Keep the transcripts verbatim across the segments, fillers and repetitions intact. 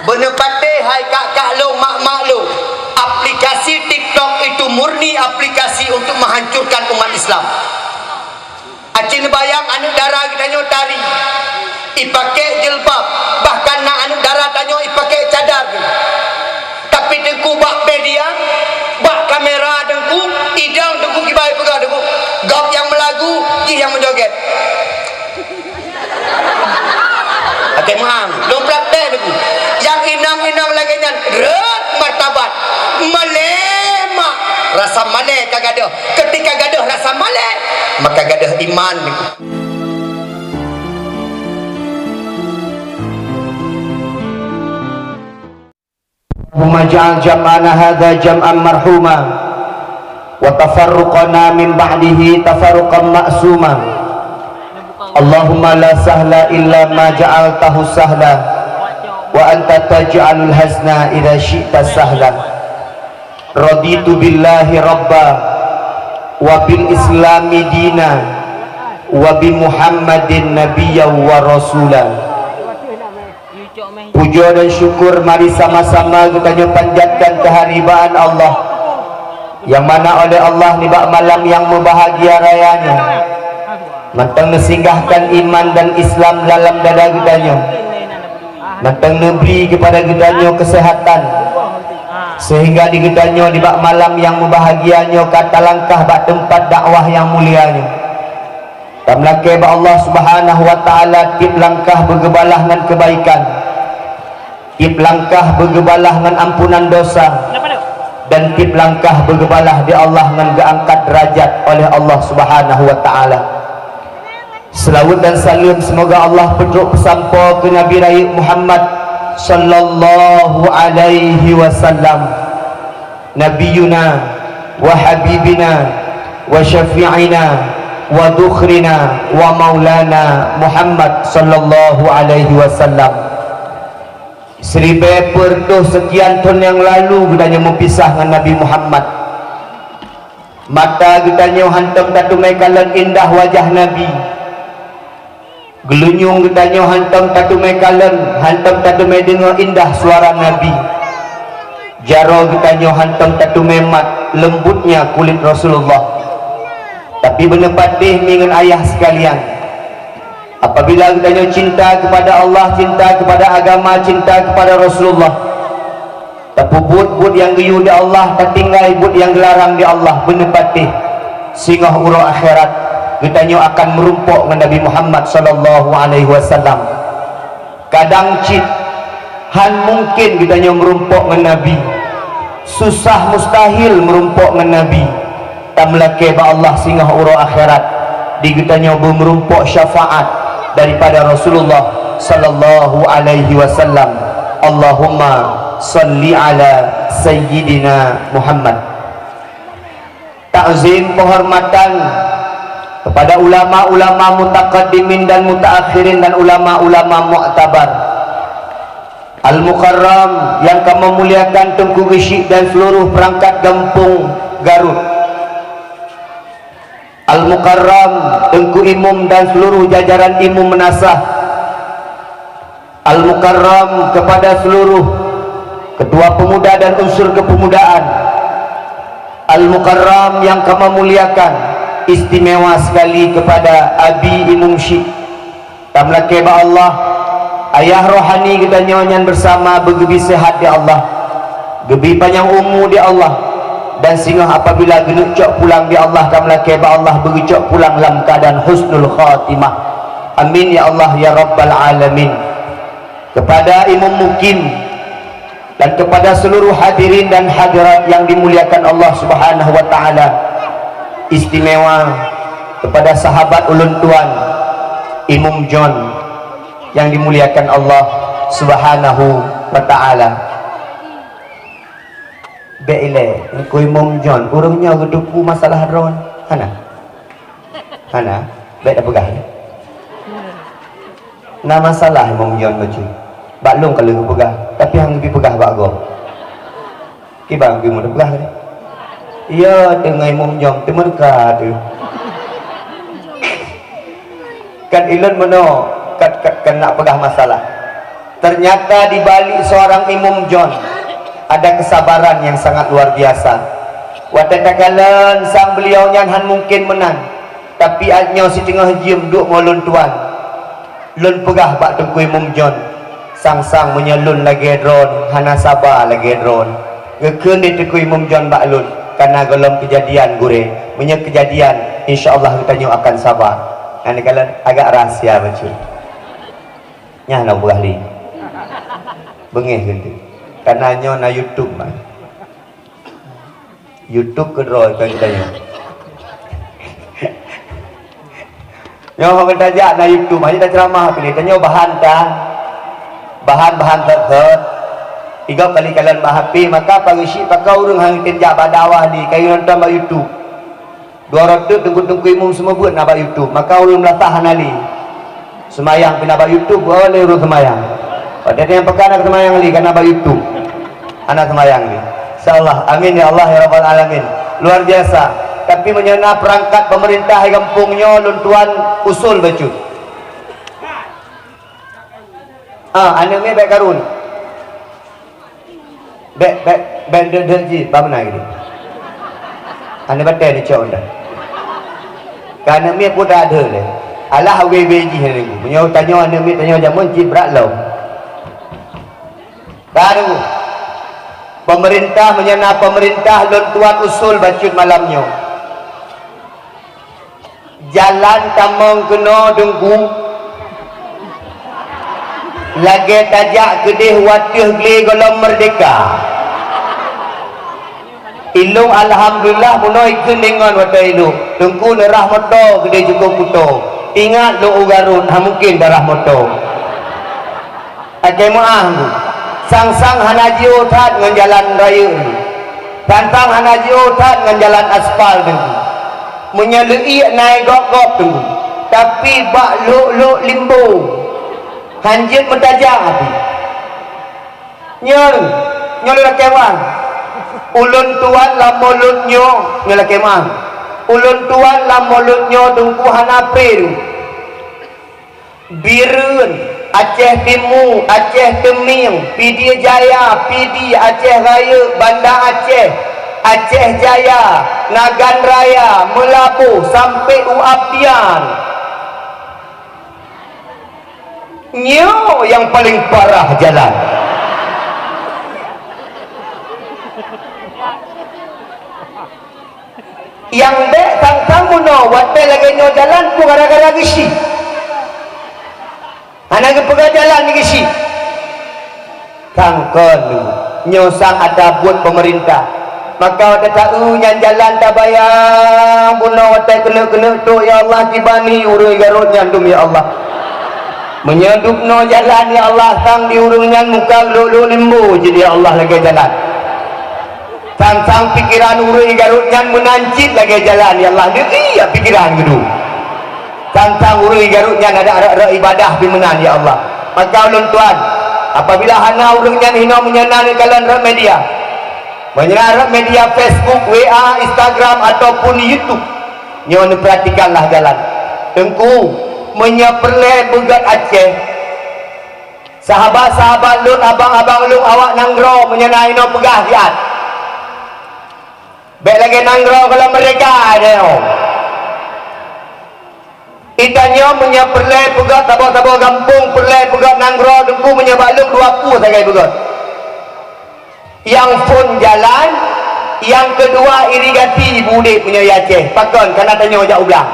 Beuneupatéh hai kak-kak lôn, mak-mak lôn, aplikasi TikTok itu murni aplikasi untuk menghancurkan umat Islam. Aci neubayang aneuk dara geutanyoe tari, ipaké jilbab, bahkan na aneuk dara tanyoe ipaké cadar. Tapi teungku bak media, bak kamera teungku, idang teungku kiban peugah teungku, gob nyang meulagu, jih nyang meujogét. Até meuang, lôn praktek teungku. Nyang inong-inong lagée nyan rot martabat. Malée mak, rasa malée ka gadôh. Ketika gadôh rasa malée, maka gadôh iman teungku. اللهم اجعل جمعنا هذا جمعا مرحوما، وتفرقنا من بعده تفرقا معصوما. اللهم لا سهل إلا ما جعلته سهلا، وأنت تجعل الحزن إذا شئت سهلا. رضيت بالله ربا، وبالإسلام دينا، وبمحمد نبيا ورسولا. Pujoe dan syukur mari sama-sama geutanyoe panjatkan keuharibaan Allah, nyang mana oleh Allah nibak malam nyang meubahagia raya nyoe, mantong neusinggahkan iman dan Islam dalam dada geutanyoe, mantong neubri keupada geutanyoe keuseuhatan, seuhingga di geutanyoe nibak malam nyang meubahagia nyoe ka talangkah bak teumpat dakwah nyang mulia nyoe. Tamlakée bak Allah Subhanahu wa Ta'ala tieb langkah beugeubalah ngon keubaikan, tieb langkah beugeubalah ngon ampunan dosa, dan tieb langkah beugeubalah di Allah ngon geuangkat deurajat oleh Allah Subhanahu wa Ta'ala. Seulaweuet dan saleuem seumoga Allah peutrok peusampoe keu Nabi Rayeuk Muhammad sallallahu alaihi wasallam. Nabiyuna wa habibina wa syafi'ina wa dukhrina wa maulana Muhammad sallallahu alaihi wasallam. Siribée peuet reutôh seukian thon nyang lalu geutanyoe meupisah ngon Nabi Muhammad. Mata geutanyoe hántom tateumé kalon indah wajah Nabi. Geulunyueng geutanyoe hántom tateumé kalon, hántom tateumé deungoe indah suara Nabi. Jaroe geutanyoe hántom tateumé mat leumbutnya kulit Rasulullah. Tapi beuneupatéh mi ngon ayah seukalian, apabila geutanyoe cinta keupada Allah, cinta keupada agama, cinta keupada Rasulullah, tapeubuet buet nyang geuyue di Allah, tatinggai buet nyang geularang di Allah, beuneupatéh singoh uroe akhirat geutanyoe akan meurumpok ngon Nabi Muhammad sallallahu alaihi wasallam. Kadang cit hán mungken geutanyoe meurumpok ngon Nabi. Susah mustahil meurumpok ngon Nabi. Tameulakée bak Allah singoh uroe akhirat di geutanyoe beumeurumpok syafaat daripada Rasulullah sallallahu alaihi wasallam. Allahumma salli ala sayyidina Muhammad. Takzim penghormatan kepada ulama-ulama mutaqaddimin dan mutaakhirin dan ulama-ulama mu'tabar. Al-Mukarram yang ka meumuliakan Teungku Geuchik dan seluruh perangkat gampông Garut. Al-Mukarram Teungku Imum dan seluruh jajaran Imum Meunasah. Al-Mukarram kepada seluruh ketua pemuda dan unsur kepemudaan. Al-Mukarram yang ka meumuliakan, istimewa sekali kepada Abi Imum Syik. Tameulakée bak Allah, ayah rohani geutanyoe nyan beusama beugeubi seuhat di Allah, geubi panyang umu di Allah, dan singoh apabila geuneuk cok pulang di Allah, tameulakée bak Allah beugeucok pulang lam keuadaan husnul khatimah. Amin ya Allah ya rabbal alamin. Kepada Imum Mukim, dan kepada seluruh hadirin dan hadirat yang dimuliakan Allah Subhanahu wa Ta'ala, istimewa kepada sahabat ulôn tuan, Imum John, yang dimuliakan Allah Subhanahu wa Ta'ala. Bék ilée, Teungku Imum John, ureuëng nyoe geuteupeue masalah droe, hana? Hana, bék tapeugah. Na masalah Imum John bacut. Bak lôn ka lheueh geupeugah, tapi han geubi peugah bak gob. Kiban geubi meupeugah tadi. Iya, teungoh Imum John teumeureuka teuh. Kan ilôn meunoe, kan, kan, kan nak peugah masalah. Ternyata di balik seorang Imum John, ada kesabaran yang sangat luar biasa. Watée takalon sang beliau nyan han mungken meunan, tapi 'at nyoe siteungoh jeuem duek ngon lôn tuan. Lôn peugah bak Teungku Imum John, sang-sang meunyoe lôn lagée droe hana saba lagée droe. Geukheun di Teungku Imum John bak lôn, kana gohlom keujadian gurée. Meunyoe keujadian, insya Allah geutanyoe akan saba. Nyan takalon agak rahsia bacut. Nyan na peugah lé. Beungéh keu lé. Kana nyoe na YouTube, man. YouTube keudroe kon geutanyoe. Nyoe hana tajak na YouTube, hana taceramah piléh. Tanyoe bahan ta, bahan-bahan thot-thot. Igob kali kalon bak H P, maka pageusyik pakon ureuëng hana tem jak bak dakwah di kayu nonton bak YouTube. Dua ratus teungku-teungku imum seumeubeuet na bak YouTube, maka ureuëng meulasah hana lé. Seumayang pih na bak YouTube, oh, lé ureuëng seumayang. Watée nyang peugah na seumayang lé, kana bak YouTube. Hana seumayang lé. Insya Allah. Amin ya Allah ya Rabbal Alamin. Luar biasa. Tapi meunyoe na peurangkat pemerintah di gampông nyoe, lôn tuan usul bacut. Ah, aneuk miet bék karun. Bék, bék, bék deuek-deuek jih, bak meunan geuh. Aneuk batée neucok dah. Ka aneuk miet pun dah deuek lé. Alah wé-wé jih nyan. Meunyoe tanyoe aneuk miet tanyoe jameun cit brat lom. Ka deuek. Pemerintah, meunyoe na pemerintah, lôn tuan usul bacut malam nyoe. Jalan tamong keunoe Teungku, lagée tajak keudeh wateueh glé gohlom meurdehka. Ilong alhamdulillah bunoe ikheun deungon watée ilong. Teungku neurah moto keudeh Jukung Kuto. Ingat lôn u Garut, hana mungken darah moto. Akai meuáh, Teungku. Sang-sang hana jiôh that ngon jalan rayeuk, Teungku. Sang-sang hana jiôh that ngon jalan aspal, Teungku. Meunyoe leuiek na gop-gop, Teungku. Tapi bak lhok-lhok limbo, hanjeuet meutajak api. Nyoe, nyoe lôn lakée wan. Ulôn tuan lam mulod nyoe, nyoe lakée wan. Ulôn tuan lam mulod nyoe, Teungku, hana pré, Teungku. Bireuen, Aceh Timu, Aceh Teumieng, Pidie Jaya, Pidie, Aceh Rayeuk, Banda Aceh, Aceh Jaya, Nagan Raya, Meulaboh, sampoe u Abdian. Nyoe nyang paleng parah jalan. Nyang bék sang-sang bunoe watée lagée nyoe jalan peue gara-gara geusyik. Hana geupeugah jalan geusyik. Sang kon nyoe sang ata buet peumeurintah. Maka watée taeu nyan jalan tabayang bunoe watée keuneuk-keuneuk trok, ya Allah, kiban hi ureuëng Garot nyan dum, ya Allah. Meunyoe dubnoe jalan, ya Allah, sang di ureuëng nyan muka lhok-lhok limbo jih, ya Allah, lagée jalan. Sang-sang pikeran ureuëng Garot nyan meunan cit lagée jalan, ya Allah, deungon pikeran geudu. Sang-sang ureuëng Garot nyan ada rot-rot ibadah pih meunan, ya Allah. Maka ulôn tuan, apabila hana ureuëng nyan hinoe meunyoe na neukalon rot media, meunyoe na rot media Facebook, W A, Instagram ataupun YouTube, nyoe neupeuratikanlah jalan. Teungku, meunyoe peureulée beugét Aceh, sahabat-sahabat lôn, abang-abang lôn awak nanggroe meunyoe na inoe peugah siat. Bék lagée nanggroe gohlom meurdehka nyoe. Geutanyoe meunyoe peureulée peugét saboh-saboh gampông, peureulée peugét nanggroe Teungku meunyoe bak lôn dua pue sagai beugét. Nyang phon jalan, nyang keudua irigasi ibu udeb meunyoe i Aceh. Pakon? Kana tanyoe jak u blang.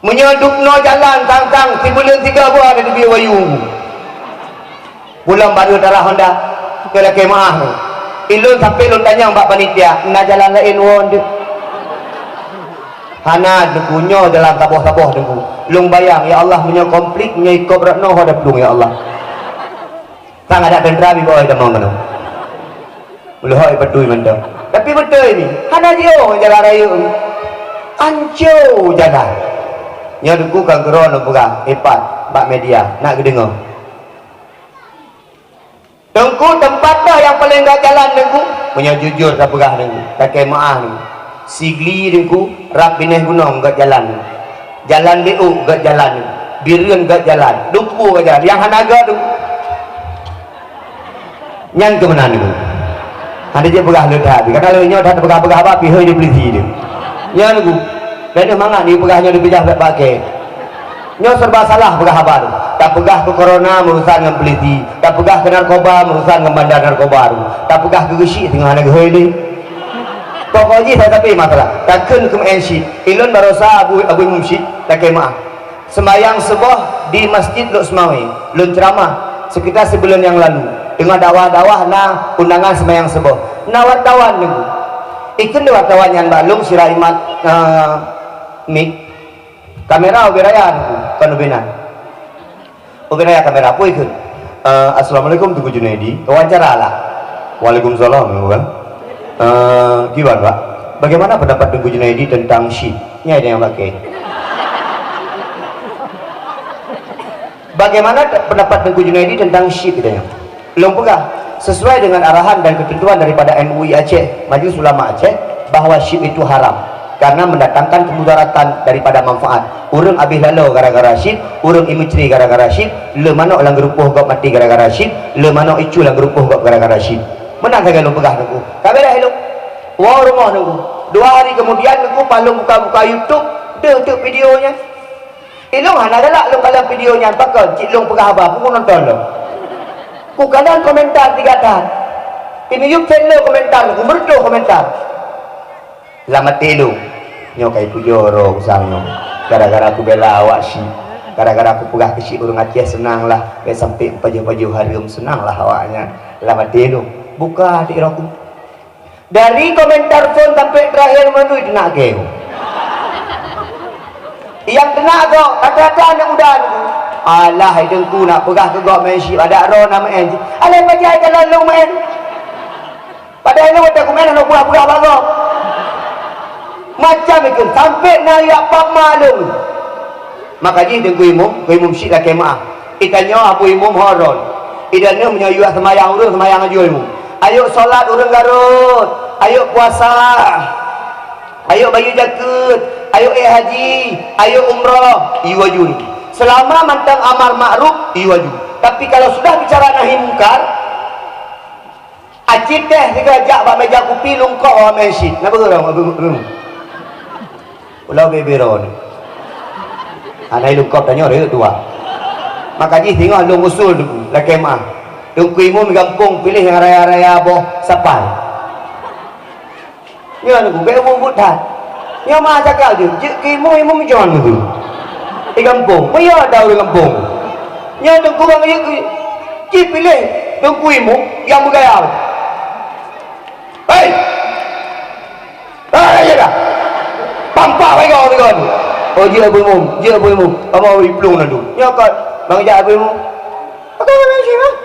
Meunyoe dubnoe jalan sang-sang sibuleuen siga boh ada teubiet wayue. Pulang baru darah Honda. Keu lakée meuáh. Ilôn sampoe lôn tanyong bak panitia, "Na jalan laén woe deuh?" "Hana, Teungku, nyoe jalan saboh-saboh, Teungku." Lôn bayang, "Ya Allah, meunyoe konflik, meunyoe ikop rot noe, ho daplueng, ya Allah." Sang adak teuntara bibôi tamong keunoe. Meuleuhôi beutôi mantong. Tapi beutôi ni, hana jiôh jalan rayeuk ni. Anco jalan. Nyoe Teungku ka keudroe lôn peugah, ipat bak media, nak geudeungoe. Teungku, teumpat toh nyang paleng gét jalan, Teungku? Meunyoe jujur tapeugah, Teungku, lakée meuáh, Teungku. Sigli, Teungku, rab binéh gunong gét jalan, Teungku. Jalan Biuk gét jalan, Teungku. Gireuen gét jalan, dumpeue gét jalan. Nyang hana gét tu, nyan keuh meunan tu. Hana jeuet peugah le that. Kadang lagèe nyoe that peugah-peugah haba pih hôi di polisi tu. Nyan tu. Dan nyoe mangat ni peugah nyoe dipeujah bak-bak kèe. Nyoe serba salah peugah haba tu. Tapeugah keu corona meurusan ngon polisi, tapeugah keu narkoba meurusan ngon bandar narkoba tu, tapeugah keu geusyik singoh hana geuhôi lé. Pokok jih that tapi masalah. Takheun keu meu'en syik. Ilôn barosa Abu, Abu Imum Syik, lakèe meu'ah. Seumayang suboh di Masjid Lhokseumawe, lôn ceuramah sekitar sibuleuen nyang lalu. Teungoh dakwah-dakwah na undangan seumayang suboh. Na wartawan nunggu. Ikheun lé wartawan nyan bak lôn sira imat, eh, mik. Kamera ubé raya nunggu, kon ubé nan. Ubé raya kamera, peue ikheun? Eh, "Assalamualaikum Teungku Junaidi." Wawancara lah. "Waalaikumsalam, ya, Bang. Eh, gimana, Pak? Bagaimana pendapat Teungku Junaidi tentang syik?" Nyan nyang pakai. "Bagaimana te-, pendapat Teungku Junaidi tentang syik?" katanya. Lôn peugah, "Sesuai dengan arahan dan ketentuan daripada M U I Aceh, Majlis Ulama Aceh, bahwa syik itu haram karena mendatangkan kemudaratan daripada manfaat. Ureuëng abéh laloe gara-gara syik, ureuëng ié meucre gara-gara syik, le manok lam geurupoh gob maté gara-gara syik, le manok icu lam geurupoh gob gara-gara syik." Meunan sagai lôn peugah nunggu. Ka beres lôn. Woe rumoh nunggu. Dua hari kemudian nunggu, pas lôn buka-buka YouTube, deuh teuk video nyan. Ilôn hana galak lôn kalon video nyan, pakon cit lôn peugah haba, peue nonton lôn. Kukalon komentar tiga that. Imiyueb chat lôn komentar, kumeureutoh komentar. Lam até lôn, nyoe ka ipujoe droe usang nyoe. Gara-gara kubela awak syik, gara-gara kupeugah keu syik ureuëng Aceh seunang lah, bèk sampai pajoh-pajoh hareuem seunang lah awaknyan. Lam até lôn, buka até droe ku. Dari komentar phon sampai terakhir meunui teunak keu. Nyang teunak gob, rata-rata aneuk muda nyoe. Alah, hai Teungku nak peugah keu gob meu'en syik, adak droe na meu'en. Alah, pajan jalan lôn meu'en. Padahai lôn watèe kumeu'en hana peugah-peugah bak gob. Macam itu, sampai na jak pap ma lôn. Maka jih Teungku Imum, Teungku Imum Syik lakèe meu'ah. Itanyoe Abu Imum ho droen. Idaneuh meunyoe yue seumayang ureueng, seumayang aju Imum. Ayok solat ureueng garot, ayok puasa, ayok bayeue jakeuet, ayok ék haji, ayok umroh, yue aju. Selama mantong amar makruf, yue aju. Tapi kalau sudah bicara nahi mungkar, aci teh sigoe jak bak meja kupi lungkok awak meu'en syik. Na beugeurong, beugeurong. Ulau bebero ni. Hana ilungkop tanyoe rayek dua. Maka jih singoh lôn usul Teungku, lakèe meu'ah. Teungku Imum gampông piléh nyang raya-raya boh sapai. Nyoe Teungku, bèk ubit-ubit that. Nyoe meu'ah cakap jeuet, jeuet keu Imum, Imum John Teungku. Di gampông, meuyue ata ureueng gampông. Nyoe Teungku bang jeuet keu, jipiléh Teungku Imum nyang beugaya. Hei! Hai, jaga! Pampa bai gong sigoe tu. Oh, jeuet Abu Imum, jeuet Abu Imum. Kamoe iplueng nan tu. Nyoe kon, bang jak Abu Imum. Apa kau main sini, bang?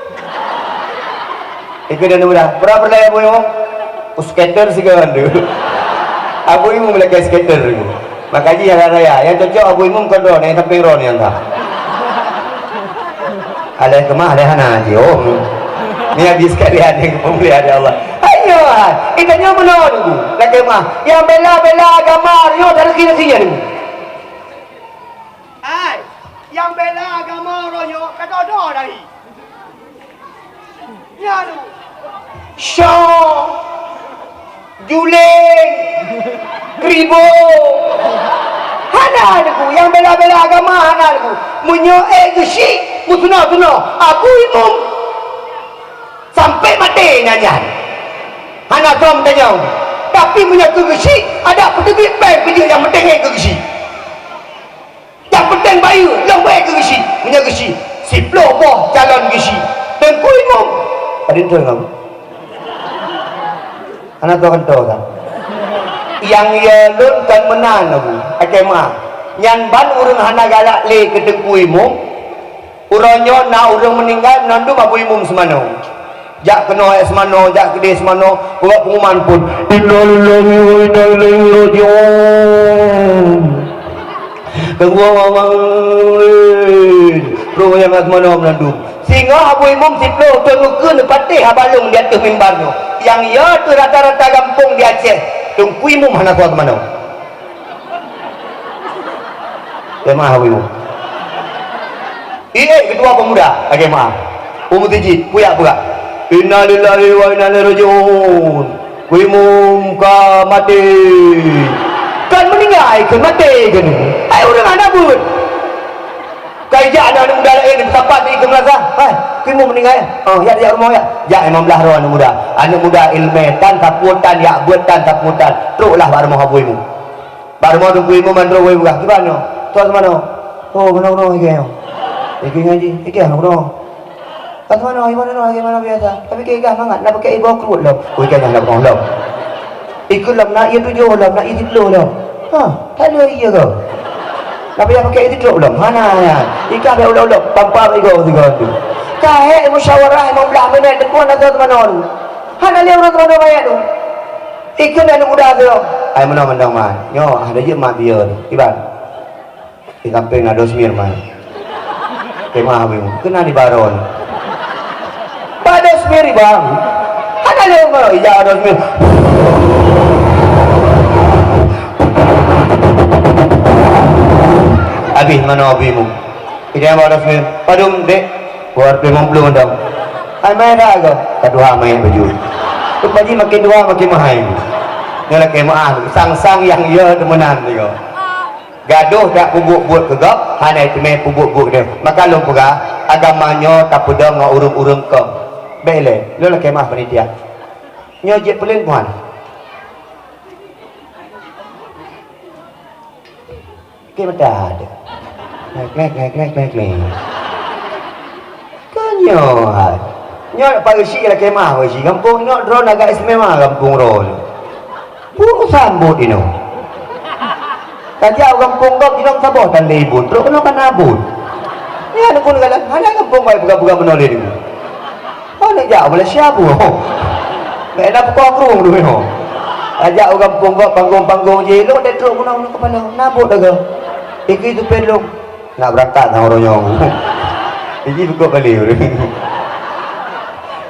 Ikut dan udah. Pernah pernah Abu Imum? Oh, skater sigoe tu. Abu Imum lagi skater tu. Maka jih nyang raya. Nyang cocok Abu Imum kon droe, nyang sampéng droe nyang ka. Alah keumah, alah hana jih. Oh. Ni habis sekalian nyang keumuliaan Allah. Ayo, ah. Itanyoe meunoe Teungku. Lakèe meu'ah. Nyang bela-bela agama nyoe dari sini-sini Teungku. Hai, nyang bela agama uroe nyoe ka dodo dari. Nyan. Syoe. Juling. Kribo. Hana Teungku, nyang bela-bela agama hana Teungku. Meunyoe ék geusyik, meutunoe-tunoe. Abu Imum. Sampai maté nyan-nyan. Hana som tanyong. Tapi meunyoe keu geusyik, adak peuteubiet péng peujeuet nyang penting ék keu geusyik. Nyang penting bayeue, lôn bèk keu geusyik. Meunyoe geusyik, siploh boh calon geusyik. Teungku Imum. Padum thôn kamoe? Hana tô kanto ka. Nyang yue lôn kon meunan Abu, lakèe meu'ah. Nyan ban ureueng hana galak lé keu Teungku Imum. Uroe nyoe na ureueng meuninggai meunan dum Abu Imum Seumano. Jak keunoe ayat Seumano, jak keudeh Seumano, bak peunguman phôn, "Innalillahi wa inna ilaihi raji'un." Keungong awang roh nyang lam Seumano meunan dum. Singoh Abu Imum siploh thôn geukheun neupatéh haba lôn di ateueh mimbar nyoe. Nyang yue teuh rata-rata gampông di Aceh, Teungku Imum hana soe Seumano. Lakèe meu'ah Abu Imum. Iék keutua pemuda, lagèe meu'ah. U meuseujid, kuyak peugah, "Innalillahi wa inna ilaihi raji'un. Kuimum ka maté." Kan meuninggai keu maté keunoe. Hai ureueng hana buet. Ka ijak aneuk muda laén sapat di ikeu meunasah. "Hai, kuimum meuninggai." "Oh, jak, jak rumoh jak." Jak imum blah droe aneuk muda. Aneuk muda ileumèe tan sapeue tan, jak beuet tan sapeue tan. Troklah bak rumoh Abu Imum. Bak rumoh Teungku Imum mandum wai peugah, "Kiban nyoe? Soe teumanoe?" "Oh, meunoe-meunoe lagèe nyoe." Ikeu ngaji, "Ikeu meunoe." "Ka teumanoe, meunoe lagèe meunoe biasa. Tapi keu gah mangat, na pakai iboh kruet lom." "Oh, ikeu nyan na peungoh lom." Ikeu lom na ié tujoh lom, na ié siplôh lom. Ha, tak lé ié goe. Na payah pakai ié sitrok lom. Hana nyan. Ikah bèk ulok-ulok, pampa bèk igoe sigoe tu. Ka hék musyawarah limong blah minèt, Teungku na soe teumanoe tu. Hana lé ureueng teumanoe manyèt tu. Ikheun aneuk muda tu, "Ai meunoe mantong, Man. Nyoe, ah, hana jeuet mat biyeu nyoe. Kiban? Di sampéng na dosmir, Man. Kemah, Bang. Keunan di baron." Bak dosmir, Bang. Hana lé meunoe, ija dosmir. Habéh manoe Abi Imum. Ija bak dosmir. "Padum, Dek?" "Dua ratus lima puluh mantong." "Ai, manyèt dak kah?" "Ka tuha manyèt baju." Rupa jih makin tuha makin mahai. Nyoe lakèe meu'ah, sang-sang nyang yo teumeunan sigoe. Gadôh dak peubuet-buet keu gob, hana teumé peubuet-buet keu nyoe. Maka lôn peugah, agama nyoe tapeudong ngon ureueng-ureueng kong. Bèk lé, lôn lakèe meu'ah panitia. Nyoe jeuet peuleuen puan. Ke mata ada. Klek, klek, klek, klek, klek, klek. Kan nyoe hai. Nyoe Pak Geuchik lakèe meu'ah Pak Geuchik. Gampông nyoe droe agak istimewa gampông droe. Pun sambot inoe. Tajak u gampông gob jinoe saboh tan lé buet. Trok keunoe kan na buet. Nyan keuneuk galak hana gampông gob peugah-peugah meunoe lé deungon. Oh, neujak u Malaysia bunoe. Bèk na peukoh krueng dulu nyoe. Tajak u gampông gob panggong-panggong jih, lôn deh trok keunoe keunoe keunoe. Na buet dah goe. Ikeu tu pen lôn. Nak beurangkat ngon uroe nyoe. Iji bukôk kali ureueng.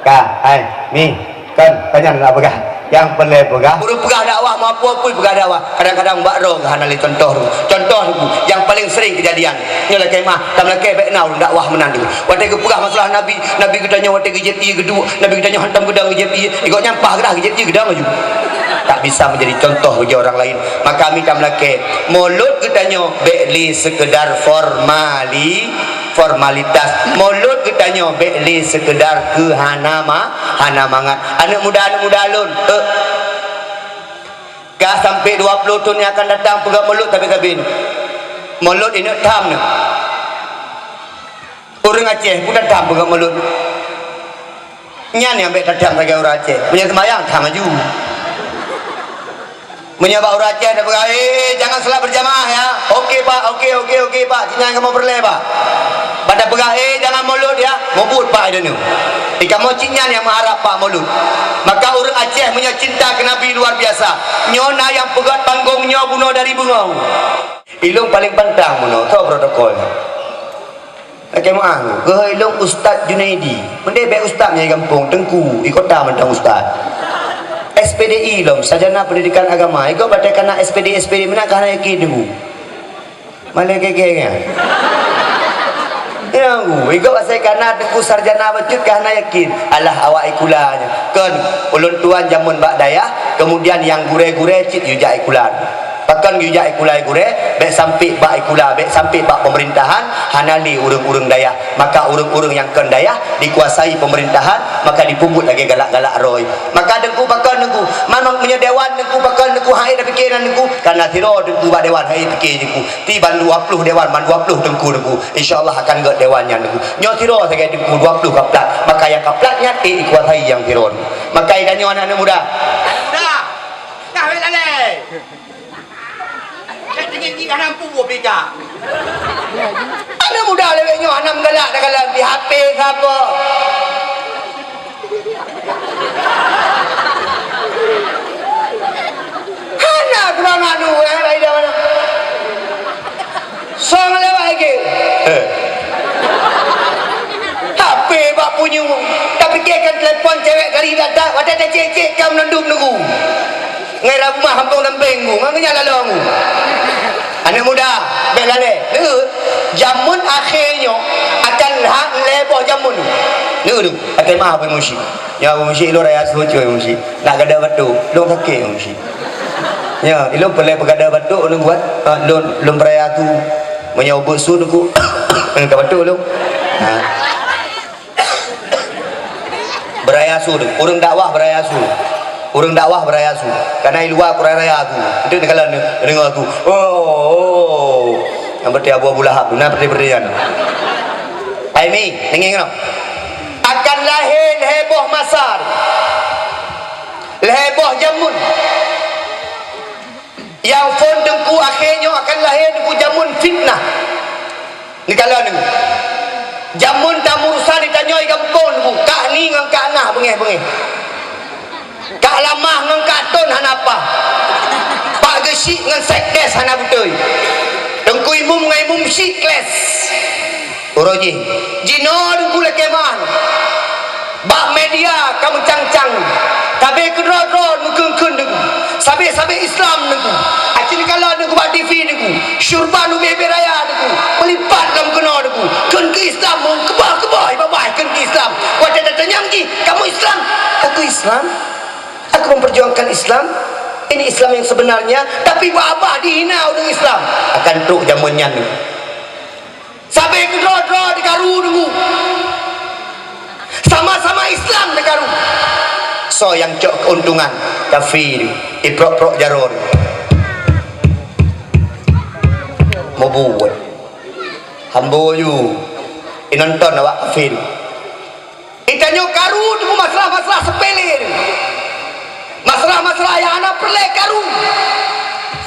Ka, hai, ni, kan, ka nyan nak peugah. Nyang peureulèe peugah. Ureueng peugah dakwah, meupeu-pui peugah dakwah. Kadang-kadang bak droe hana lé contoh tu. Contoh tu, nyang paleng sering keujadian. Nyoe lakèe meu'ah, tam lakèe bèk na ureueng dakwah meunan tu. Watèe geupeugah masalah Nabi, Nabi geutanyoe watèe geujép ié geuduek, Nabi geutanyoe hantom geudong geujép ié, gobnyan paih geudah geujép ié geudong laju. Tak bisa menjadi contoh bagi orang lain. Maka mita meulakèe, mulod geutanyoe bèk lé sekedar formali-, formalitas. Mulod geutanyoe bèk lé sekedar keu hana ma-, hana mangat. Aneuk muda, aneuk muda lôn, eh, ka sampai dua puluh thon nyang akan datang peugah mulod sabe-sabe. Mulod inong tham nyoe. Ureueng Aceh pun tatham peugah mulod. Nyan nyang bèk tatham lagèe ureueng Aceh. Meunyoe seumayang, tham laju. Meunyoe bak ureueng Aceh tapeugah, "Eh, jangan salat berjamaah ya." "Oke, Pak. Oke, oke, oke, Pak. Cit nyan kamoe peureulèe, Pak." Bak tapeugah, "Eh, jangan mulod ya." Mubuet, Pak, di nyoe. Di kamoe cit nyan nyang meuharap, Pak, mulod. Maka ureueng Aceh meunyoe cinta keu Nabi luar biasa. Nyoe na nyang peugöt panggong nyoe bunoe dari beungoh. Ilôn paleng pantang bunoe, soe protokol nyan. Lakèe meu'ah, geuhôi lôn Ustaz Junaidi. Meudeh bèk ustaz nyang di gampông, teungku, di kota mantong ustaz. S P D I lom, sarjana pendidikan agama. Ikôt batèe kana S P D I, S P D I meunan ka hana yakin teungku. Malèe gègèe nyan. Ya, teungku, ikôt asai kana teungku sarjana bacut ka hana yakin. Alah awak ikula nyan. Kon, ulôn tuan jameun bak dayah, kemudian nyang gurèe-gurèe cit yue jak ikula. Pakon geujak ikula gurèe, bèk sampai bak ikula, bèk sampai bak pemerintahan, hana lé ureueng-ureueng dayah. Maka ureueng-ureueng nyang kon dayah dikuasai pemerintahan, maka dipeubuet lagèe galak-galak roh. Maka teungku pakon teungku, memang meunyoe dewan teungku pakon teungku, hai tapike nan teungku, kana sidroe teungku bak dewan, hai pike teungku. Ti ban dua puluh dewan, ban dua puluh teungku teungku. Insya Allah akan göt dewan nyan teungku. Nyoe sidroe sagai teungku, dua puluh ka plat. Maka nyang ka plat nyan, eh, dikuasai nyang sidroe. Maka tanyoe aneuk-aneuk muda. Aneuk muda. Dah, weh, lalai. Ka teungeut jih hana mampu buet berita. Aneuk muda lewat nyoe hana meugalak, dah galak di H P saboh. Hana kurang anu, eh, bak ida mana? Song lewat lagi. Eh. H P bak punyu. Tapike kan telepon cewek kali datang, watèe tacek-cek kam nandum nunggu. Ngai Rabu mah kampung Lempeng bu, ngon nyan lalu bu. Aneuk muda, bèk lalè. Deuh, jameun akhé nyoe, Hak lhèe boh jameun. Neu tu, até mah Abu Musi. Ya Abu Musi, ilôn raya su cuy Abu Musi. Nak gada batuk, lôn sakét Abu Musi. Ya, ilôn peulai peugada batuk lôn buat, ha, lôn, lôn beuraya su. Meunyoe ubeut su teungku, ka batuk lôn. Ha. Beuraya su tu. Ureueng dakwah beuraya su. Ureueng dakwah beuraya su. Kana i luwa kurang raya su. Enteuk neukalon deungoe su. Oh, oh. Nyang berarti Abu, Abu Lahab tu, na berarti-berarti nyan. Hai mi, deungö keunoe. Akan lahé lhèe boh masa. Lhèe boh jameun. Nyang phon teungku akhé nyoe akan lahé teungku jameun fitnah. Neukalon deungoe. Jameun tamurusan di tanyoe gampông teungku, kak ni ngon kak nah beungéh-beungéh. Kak Lamah ngon kak Ton hana paih. Pak Geuchik ngon sekdes hana beutôi. Teungku Imum ngon Imum Chik kles. Uroe jih, jinoe teungku lakèe meu'ah. Bak media ka meucang-cang. Sabé keudroe-droe meukheun-kheun teungku. Sabé-sabé Islam teungku. Aci neukalon teungku bak T V teungku. Syurban ubé-ubé raya teungku. Meulipat lam keunoe teungku. Kheun keu Islam, meukeubah-keubah ié babah kheun keu Islam. Watèe tatanyong jih, "Kamu Islam?" "Aku Islam. Aku memperjuangkan Islam. Ini Islam yang sebenarnya." Tapi babah dihina ureueng Islam. Akan trok jameun nyan teungku. Sabé keudroe-droe dikaru teungku. Sama-sama Islam dikaru. Soe nyang cok keuntungan? Kafé, iprok-prok jaroe. Meubuet. Hambo ju. Inonton awak kafé. Itanyoe karu teungku masalah-masalah sepele teungku. Masalah-masalah nyang hana peureulèe karu.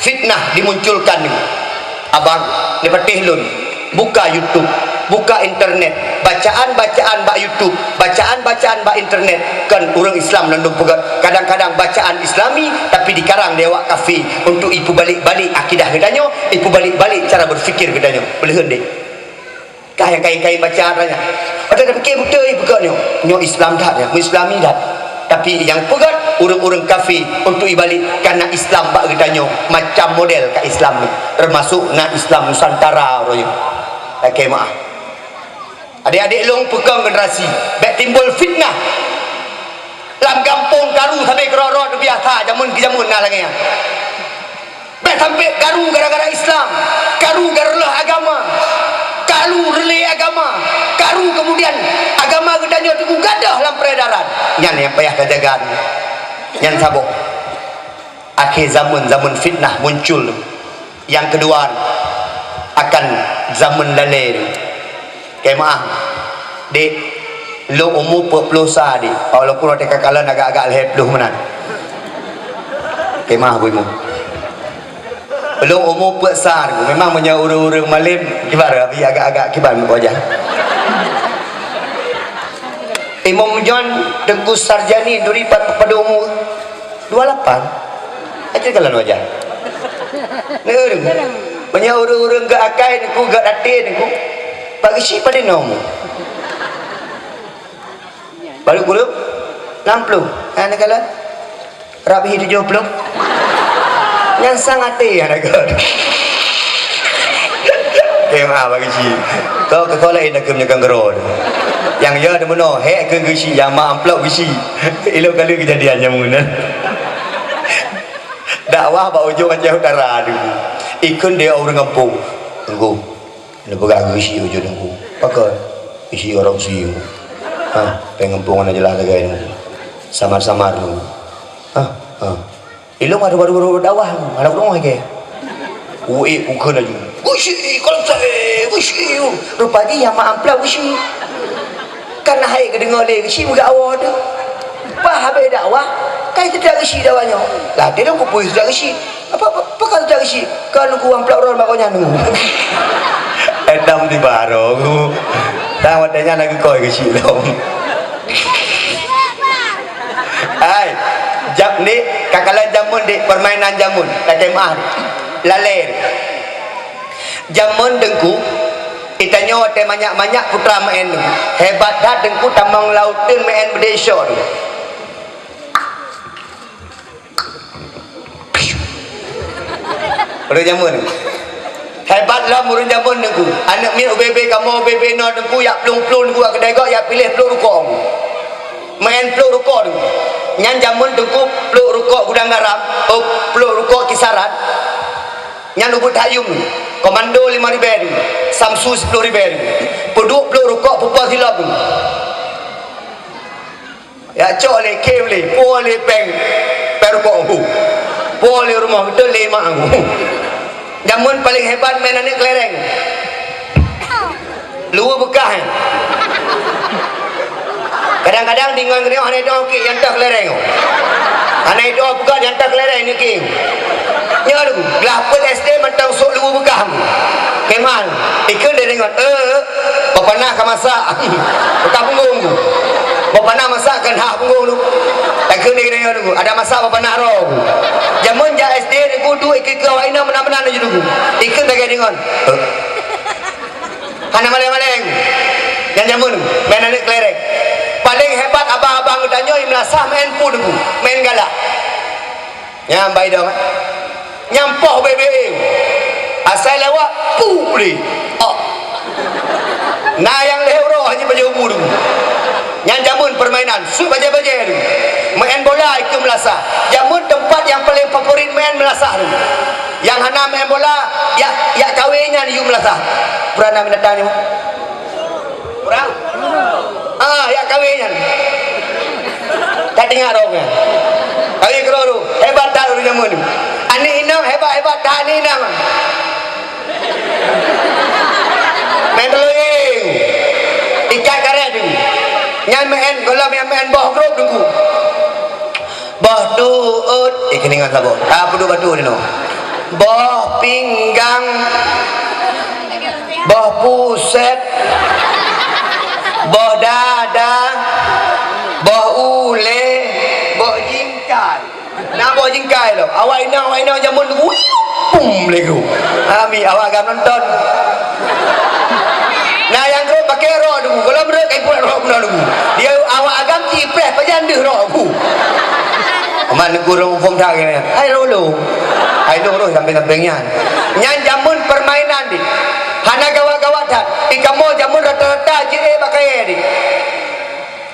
Fitnah dimunculkan teungku. Abang, neupatéh lôn. Buka YouTube, buka internet. Bacaan-bacaan bak YouTube, bacaan-bacaan bak internet. Kon ureueng Islam lôn dum peugöt. Kadang-kadang bacaan Islami, tapi dikarang lé awak kafé untuk ipeubalek-balek akidah geutanyoe, ipeubalek-balek cara berpikir geutanyoe. Peuleuheuen deh. Ka nyang kain-kain baca nyan. Watèe tapikir beutôi peugöt nyoe, nyoe Islam that nyan, Islami that. Tapi nyang peugöt ureueng-ureueng kafé untuk ibalek, kana Islam bak geutanyoe macam model ka Islam nyoe, teumasok na Islam Nusantara uroe nyoe. Lakèe meu'ah. Adék-adék lôn peukong generasi, bèk timbul fitnah. Lam gampông karu sabé keudroe-droe teubiasa jameun keu jameun na lagèe nyan. Bèk sampai karu gara-gara Islam, karu gara-gara agama, karu reulèe agama, karu kemudian agama geutanyoe teungku gadôh lam peredaran. Nyan nyang payah tajaga. Nyan saboh. Akhé zaman, zaman fitnah muncul. Nyang keudua, akan zaman lalè. Keu meu'ah, Dek, lôn umu peuet ploh sa, Dek. Walaupun watèe ka kalon agak-agak lhèe ploh meunan. Keu meu'ah, Bu Imu. Lôn umu peuet sa, Dek. Memang meunyoe ureueng-ureueng malém, kiban, tapi agak-agak kiban wajah. Imum John Teungku Sarjani duri pa-, padum umu? Dua lapan. Aja kalon wajah. Neu, meunyoe ureueng-ureueng geuakai Teungku, geuaté Teungku, Pak Geuchik padum umu? Baru kureueng? Enam puluh. Hana kalon? Rabi tujoh puluh. Nyan sang até hana kalon. Eh, maaf, Pak Geuchik. Kau keu kau laén dah keu meunyoe kangkero tu. Nyang ya deumeunoe, hék keu Geuchik, nyang ma amplop Geuchik. Ilok kali keujadian nyang meunan. Dakwah bak ujong Aceh Utara tu. Ikheun dia ureueng gampông. Teungku. Neupeugah Geuchik ujong Teungku. Pakon? Geuchik orang si. Ha, péng gampông hana jeulaih lagèe Teungku. Samar-samar Teungku. Ha, ha. Ilong baru-baru dakwah, hana keudroe lagèe. Uék ukeue laju. Geuchik, kalau saya, Geuchik. Rupa jih nyang ma amplop Geuchik. Kan hai geudeungoe lé Geuchik meugak awoe teuh. Bah habéh dakwah, kan teudak Geuchik dakwah nyoe. Lah, teuh lôn kupui teudak Geuchik. Apa, apa, apa kan teudak Geuchik? Kan nunggu amplop ron bak gobnyan nunggu. Edam tiba ro. Tang watèe nyan lagèe koi Geuchik lom. Hai, jam ni, kakalon jameun dek, permainan jameun, lakèe meu'ah. Lalèe. Jameun Teungku, itanyoe watèe manyak-manyak putra meu'en Teungku. Hebat that Teungku tamong lauteun meu'en beudesya Teungku. Pada jameun Teungku. Hebat lom ureuëng jameun Teungku. Aneuk miet ubé-bé kamoe ubé-bé nyoe Teungku, jak plueng-plueng Teungku, jak keudè gob, jak piléh pluek rukok. Meu'en pluek rukok Teungku. Nyan jameun Teungku pluek rukok gudang garam, oh, pluek rukok kisaran. Nyan ubit hayum, komando lima ribèe Teungku, Samsu siploh ribèe Teungku. Peuduek pluek rukok peupo silop Teungku. Jak cok lé, khém lé, po lé péng, péng rukok hu. Po lé rumoh beutôi lé mak hu. Jameun paléng hebat meu'en aneuk keulèrèng. Luweue beukah, eh. Kadang-kadang deungon geutanyoe hana idong kik nyang teuh keulèrèng. Hana idong peugah nyang teuh keulèrèng nyoe kik. Nyoe Teungku, glah peuet S D mantong sôk luweue beukah. Keumah, ikheun lé deungon, eh, Bapana ka masak. Buka punggong tu. Bapana masak kan hak punggong tu. Ikheun lé deungon Teungku, ada masak Bapana roh. Jameun jak S D Teungku, duek ikheun awak inong meunan-meunan laju Teungku. Ikheun lagèe deungon. Eh. Hana malèe-malèe. Nyan jameun, meu'en aneuk keulèrèng. Paléng hebat abang-abang geutanyoe i meulasah meu'en peue Teungku, meu'en galak. Nyan bai dong, eh. Nyan poh B B M. Asai lewat, puh lé. Oh. Na nyang lhèe uroe hana pajoh bu Teungku. Nyan jameun permainan, sut bajèe-bajèe Teungku. Meu'en bola ikheun meulasah. Jameun teumpat nyang paléng favorit meu'en meulasah Teungku. Nyang hana meu'en bola, jak, jak kawé nyan yue meulasah. Pura na binatang nyoe? Pura? Ah, jak kawé nyan. Ka teuingat roh nyan. Kawé keudroe tu. Hebat that ureueng jameun tu. Aneuk inong hebat-hebat that aneuk inong. Meu'en teuloyeng. Ikat karét tu. Nyan meu'en, gohlom nyan meu'en boh grob Teungku. Boh tuet, eh, keuningan saboh. Ah, peuduek batu nyoe. Boh pinggang. Boh pusét. Boh dada. Boh ulèe. Boh jingkai. Na boh jingkai lom. Awak inong, awak inong jameun tu, wih, pum lé ku. Ami, awak agam nonton. Nah, nyang rhot pakai rok tu, kalau meureuek kai pulat rok bunoe tu. Dia awak agam ci preh pajan deuh rok ku. Amat neugurong phon that keunan. Hai rolo. Hai dong roh sampéng-sampéng nyan. Nyan jameun permainan deh. Hana gawat-gawat that. Di kamoe jameun rata-rata jeuet bak kayèe deh.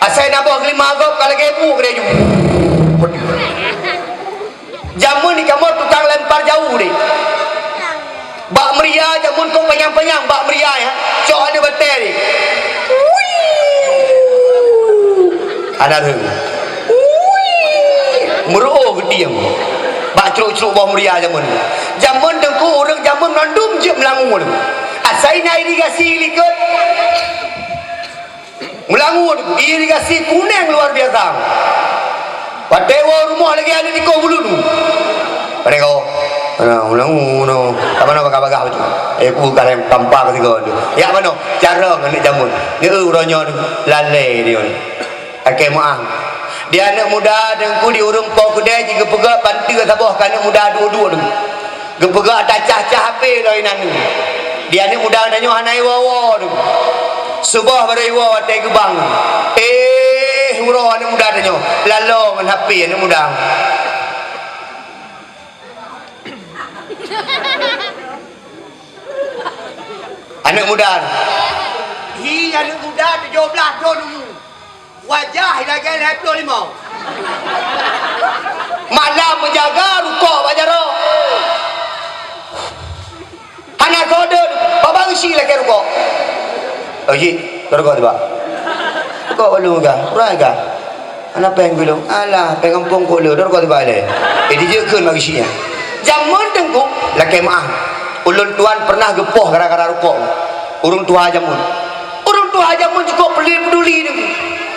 Asai na boh geulima gob ka lagèe bu keudeh ju. Jameun di kamoe tukang lempar jauh deh. Bak meuria jameun kong panyang-panyang bak meuria ya. Cok aneuk batèe deh. Hana rheueng. Meuruoh geudieng. Bak crok-crok boh meuria jameun. Jameun teungku ureueng jameun mandum jeuet meulangue. Asai na irigasi likot. Meulangue irigasi kuneng luar biasa. Watèe woe rumoh lagèe aneuk tikoh bulu tu. Padahai kau, ah, meulangue, meulangue. Ka manoe bagah-bagah bacut. Eh, ku ka lheueh tampa ka sigoe tu. Jak manoe? Carông aneuk jameun. Neu uroe nyoe tu. Lalè dia ni. Akée meu'ah. Di aneuk muda teungku di ureueng po keudè jigeupeugah panteue saboh keu aneuk muda duek-duek tu. Geupeugah tacah-cah hapé lom inan nyoe. Di aneuk muda tanyoe hana iwoe-woe tu. Suboh barô iwoe watèe geubang. Eh, uroe aneuk muda tanyoe lalo ngon hapé aneuk muda. Aneuk muda. Hi, aneuk muda tujoh blaih thôn umu. Wajah lagèe lhèe ploh limong. Malam meujaga rukok bak jaroe. Hana kode, babah isi lakèe rukok. Oh, jih, rukok tiba. Rukok balu ga, kurang ga. Hana péng gulong. Alah, péng gampông kok le, rukok tiba le. Eh, dijeukeun bak isi nyan. Jameun teungku, lakèe meu'ah. Ulôn tuan pernah geupoh gara-gara rukok. Ureueng tuha jameun. Ureueng tuha jameun cukôp peuli-peduli teungku.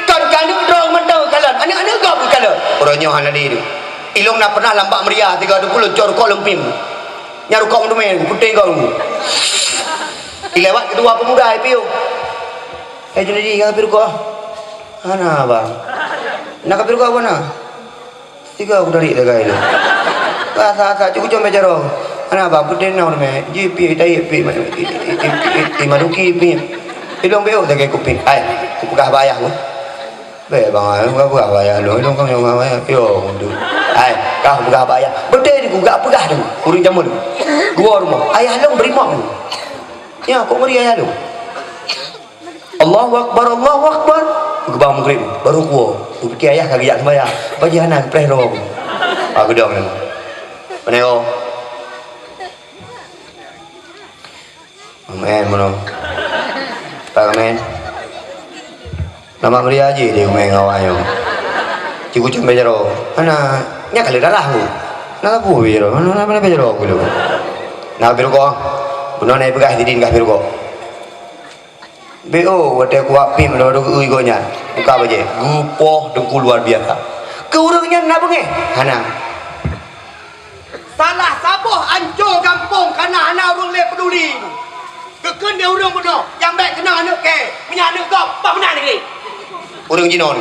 Kon keuneuk droe mantong kalon, aneuk-aneuk gob kalon. Uroe nyoe hana lé teungku. Ilôn na pernah lam bak meuria tiga teungku lôn cok rukok lôn piem. Nyan rukok meudumé teungku, putéh gob teungku. Ilewat keudua pemuda ipiôh. Eh, Junaidi, ka piem rukok? Hana, Bang. Na ka piem rukok, Bang, na? Tiga ku tarik sagai lé. Rasa-rasa cukup jom bejaro. Ana ba putih nong mé. Ji pi tai pi madu. I, i, i, i, i, madu ki pi. Ilong beu sagai kupi. Ai, ku peugah bayah ku. Bèk bang, ai, ku peugah bayah lu. Ilong kong nyong bayah. Yo, mundu. Hai, kah peugah bak ayah. Beutôi teungku, gak peugah teungku. Ureueng jameun. Geuwoe rumoh. Ayah lôn beurimong. Ya, kok ngeri ayah lôn. Allahu Akbar, Allahu Akbar. Geubang maghrib, baru kuwoe. Kupiké ayah ka geujak seumayang. Bajih hana geupreh droe. Ah, geudong nyan. Pane oh. Amen, meunoe. Pak Amen. Nama meuria jih di umai ngawai nyoe. Cikgu cempe jaro. Hana, nya kali darah ku. Na labu jaro. Mana mana jaro ku lu. Na biru ko. Bunoe na peugah sidin kah biru ko. B O watée kuwak pim lawat ui gobnyan. Buka bajée. Geupoh teungku luar biasa. Keu ureueng nyan na beungéh? Hana. Salah saboh anco gampông kana hana ureueng lé peuduli. Geukheun di ureueng bunoe, nyang bék keunong aneuk kèe, meunyo aneuk gob, bah meunan lagée. Ureueng jinoe.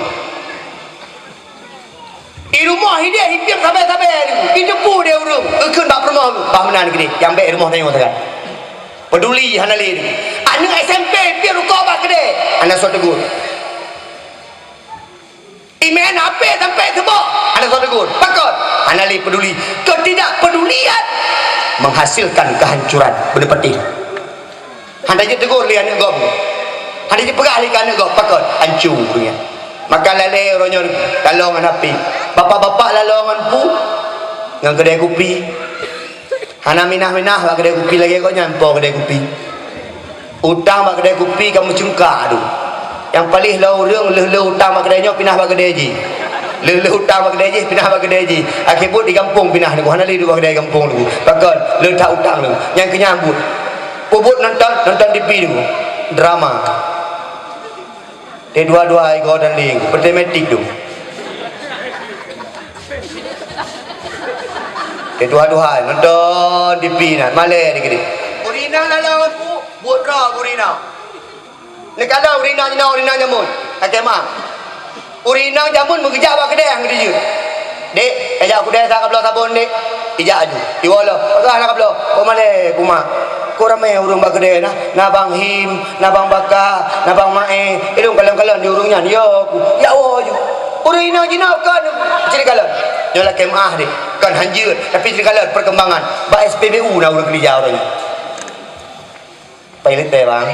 I rumoh ideh ipiep sabe-sabe, iteupeue di ureueng, geukheun bak peurumoh, bah meunan lagée, nyang bék i rumoh tanyoe sagai. Peuduli hana lé. Aneuk S M P piep rukoh bak keudè, hana soe tegur. Imeu'en H P sampai seubok, hana soe tegur. Pakon? Hana lé peuduli. Ketidakpedulian menghasilkan kehancuran. Beuneupatéh. Hana jitegur lé aneuk gob. Hana jipeugah lé keu aneuk gob. Pakon? Hanco ureueng nyan. Maka lalé uroe nyoe lalong ngon H P. Bapak-bapak lalong ngon pu, ngon keudè kupi. Hana minah-minah bak keudè kupi lagée gobnyan po keudè kupi. Utang bak keudè kupi ka meucungka dum. Nyang paléh lom ureueng lheueh-lheueh utang bak keudè nyoe pinah bak keudè jih. Lheueh-lheueh utang bak keudè jih pinah bak keudè jih. Akhé buet di gampông pinah nyoe hana lé duek bak keudè gampông nyoe. Pakon? Lheueh that utang nyoe. Nyang keu nyan buet. Peue buet nonton, nonton T V nyoe. Drama. Teuh dua-dua igoe dan ling, peuteumetik tu. Teuh dua-dua nonton T V na, malèe dikit. Ureueng inong lalong pu, buet droe ureueng inong. Neukalon ureueng inong jinoe, ureueng inong jameun. Até ma. Ureueng inong jameun meugeujak bak keudè nyang geudijeuet. "Dek, tajak keudè sa kabloe sabon, Dek." Ijak aju. Iwoe lom. Peugah na kabloe. "Oh, malèe, Puma. Kok ramé ureueng bak keudè na? Na Bang Him, na Bang Baka, na Bang Mae. Ilôn kalon-kalon di ureueng nyan." "Yo, Pu." Jak woe aju. Ureueng inong jinoe kon. Cit kalon. Nyoe lakèe meu'ah, Dek. Kon hanjeuet, tapi cit kalon perkembangan. Bak S P B U na ureueng keulija ureueng nyan. Pai leuté, Bang.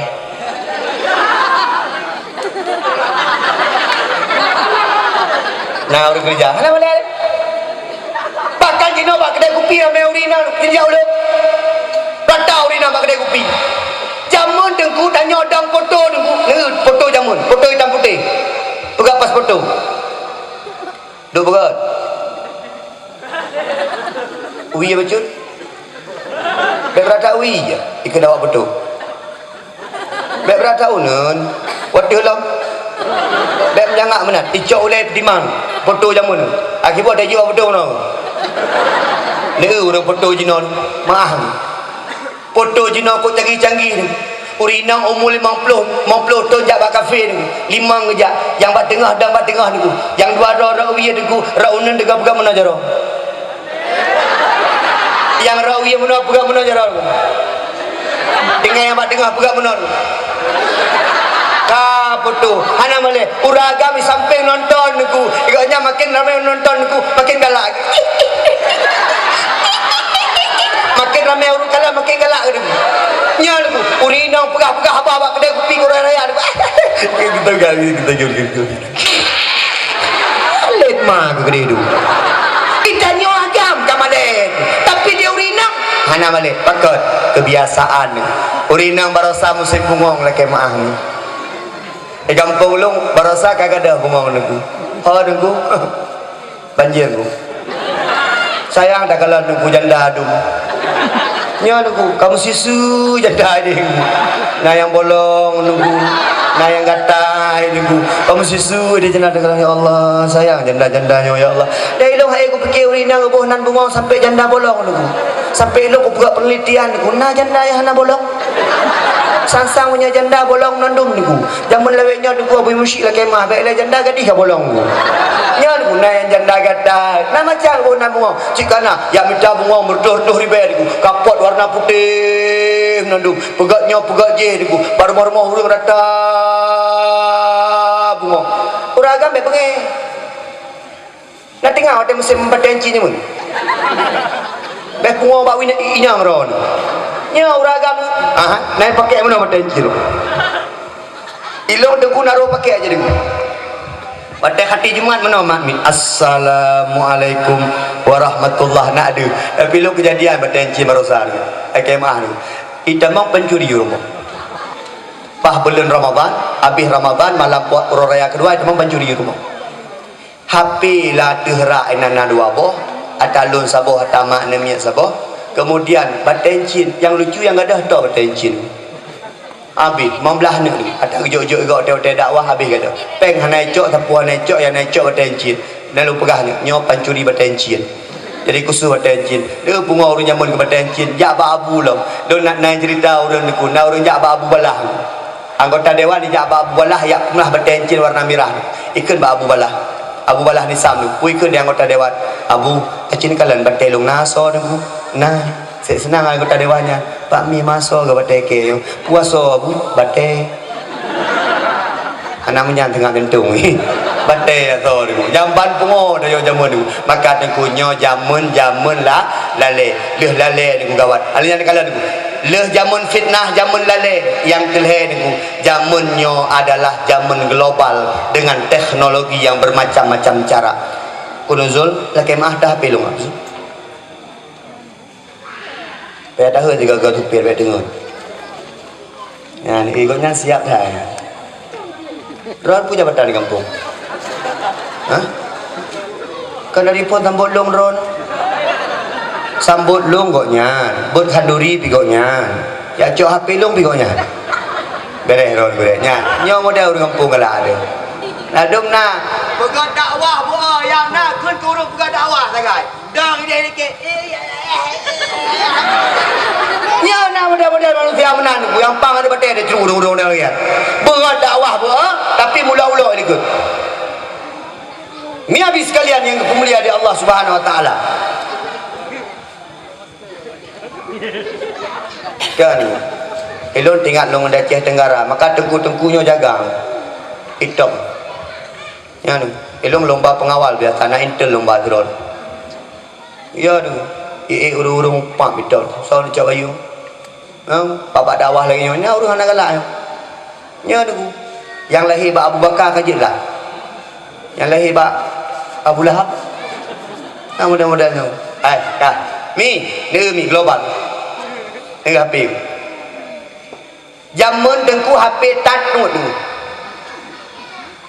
Na ureueng keulija. Hana malèe. Bahkan jinoe bak keudè kupi ramé ureueng inong keulija ulôn. Rata ureueng inong bak keudè kupi. Jameun teungku tanyoe dong poto teungku. Neu poto jameun, poto itam putéh. Peugah pas poto. Duek beugöt. Wie bacut. Bèk beurata wie, ikeu dawak beutôi. Bèk beurata uneun, watèe lom. Bèk meujangak meunan, icok ulèe peutimang, poto jameun. Akibat dia jiôh beutôi uneun. Lé ureueng poto jinoe, maah. Poto jinoe kok canggih-canggih ni. Ureueng inong umu limong ploh, limong ploh thon jak bak kafé ni. Limong geujak, nyang bak teungoh dan bak teungoh ni. Nyang dua droe rot wie teungku, rot uneun teuka peugah meunoe jaroe. Nyang rot wie meunoe peugah meunoe jaroe. Teungoh nyang bak teungoh peugah meunoe. Ka poto, hana malèe. Ureueng agam di sampéng nonton teungku. Gobnyan makin ramé nonton teungku, makin galak. Makin ramé ureueng kalon, makin galak teungku. Nyan teungku, ureueng inong peugah-peugah haba bak keudè kupi gurèe raya teungku. Kita gari, kita gari, kita gari. Lét ma keu keudè teungku. Kita nyoe agam ka malèe. Tapi di ureueng inong hana malèe. Pakon? Kebiasaan. Ureueng inong barosa musém bungong lakèe meu'ah ni. Di gampông lôn, barosa ka gadôh bungong teungku. Ho teungku. Banjir teungku. Sayang takalon teungku janda dum. Nyoe teungku, ka meusisu janda deh. Na nyang bolong teungku. Na nyang gatai teungku. Ka meusisu deh janda takalon, ya Allah, sayang janda-janda nyoe, ya Allah. Dan ilôn hai kupiké ureueng inong boh nan bungong sampai janda bolong teungku. Sampai ilôn kupeugah penelitian teungku. Na janda nyang hana bolong. Sang-sang meunyoe janda bolong ngon dum teungku. Jameun lawét nyoe teungku Abu Musyik lakèe meu'ah, bèk lé janda gadih ka bolong teungku. Nyan teungku na nyang janda gatai. Na macam teungku na bungong. Cit kana, jak mita bungong meureutoh-reutoh ribèe teungku. Kapot warna putéh ngon dum. Peugöt nyoe, peugöt jéh teungku. Bak rumoh-rumoh ureueng rata bungong. Ureueng agam bèk beungèh. Na teungoh watèe musém batèe encin nyoe. Bèk pungo bak inong droeneuh. Nyoe ureueng agam. Aha, na pakai meunoe batèe encin. Ilong teungku na roh pakai aja deungoe. Watèe khatib Jumat meunoe mak mit. Assalamualaikum warahmatullah na deuh. Tapi ilong kejadian batèe encin barosa ni. Ai kemah ni. Itamong pencuri rumoh. Pas buleuen Ramadan, habéh Ramadan, malam puasa uroe raya keudua, itamong pencuri rumoh. H P lah teuh rak inan na dua boh, ata lôn saboh, ata mak neumiet saboh. Kemudian batèe encin, nyang lucu nyang gadôh toh batèe encin. Habéh, limong blaih neuk ni, ata geujok-jok gok watèe-watèe dakwah habéh gadôh. Péng hana icok, sapeue hana icok, nyang na icok batèe encin. Na lôn peugah nyoe, nyoe pancuri batèe encin. Jadi khusus batèe encin. Deuh pungo ureueng jameun keu batèe encin, jak bak Abu lom. Lôn na, na cerita ureueng teungku, na ureueng jak bak Abu Balah. Anggota dewan jijak bak Abu Balah, jak peumeulah batèe encin warna mirah. Ikheun bak Abu Balah. Abu Balah ni sam tu. Pui kheun di anggota dewan, "Abu, aci neukalon batèe lôn na asoe teungku?" "Na." Sép seunang anggota dewan nyan. "Pak mi ma asoe keu batèe kèe nyoe?" "Peue asoe Abu?" "Batèe." Hana meunyan teungoh geuntông. Batèe asoe teungku. Jamban pungo dah nyoe jameun teungku. Maka teungku nyoe jameun, jameun la, lalè. Lheueh lalè teungku gawat. Alèh nyan neukalon teungku. Lheueh jameun fitnah, jameun lalè, nyang keu lhèe teungku, jameun nyoe adalah jameun global dengan teknologi yang bermacam-macam cara. Kunuzul, lakèe meu'ah dah H P lôn. Payah tahe sigoe-goe supir bèk deungö. Nyan, eh, gobnyan siap that. Droen peue jabatan di gampông? Hah? Kan dari phon sambot lôn droen. Sambot lôn gobnyan, bot khanduri pih gobnyan. Jak cok H P lôn pih gobnyan. Beres droen, beres. Nyan, nyoe model ureueng gampông galak deh. Ladôm na. Peugah dakwah beuo nyang na kheun keu ureueng peugah dakwah sagai. Dong idéh dikit. Nyoe na model-model manusia meunan, nyang pang ada batèe ada ceru ureueng-ureueng model nyan. Beurot dakwah beuo, tapi mulok-ulok dikeue. Meunyoe habéh sekalian nyang geupeumulia di Allah Subhanahu Wa Taala. Kan, ilôn teuingat lôn di Aceh Tenggara, maka teungku-teungku nyoe jaga. Itong. Nyan, ilôn lomba pengawal biasa, na intel lomba sidroe. Ya tu, ié ureueng-ureueng pap beutôi. Soe neucok bayeue? Ha, babah dakwah lagèe nyoe, nyan ureueng hana galak nyoe. Nyan tu, nyang lahé bak Abu Bakar ka jeuet lah. Nyang lahé bak Abu Lahab. Nah, model-model nyoe. Hai, ka. Mi, ni mi global. Ni H P. Jameun teungku H P tatut tu.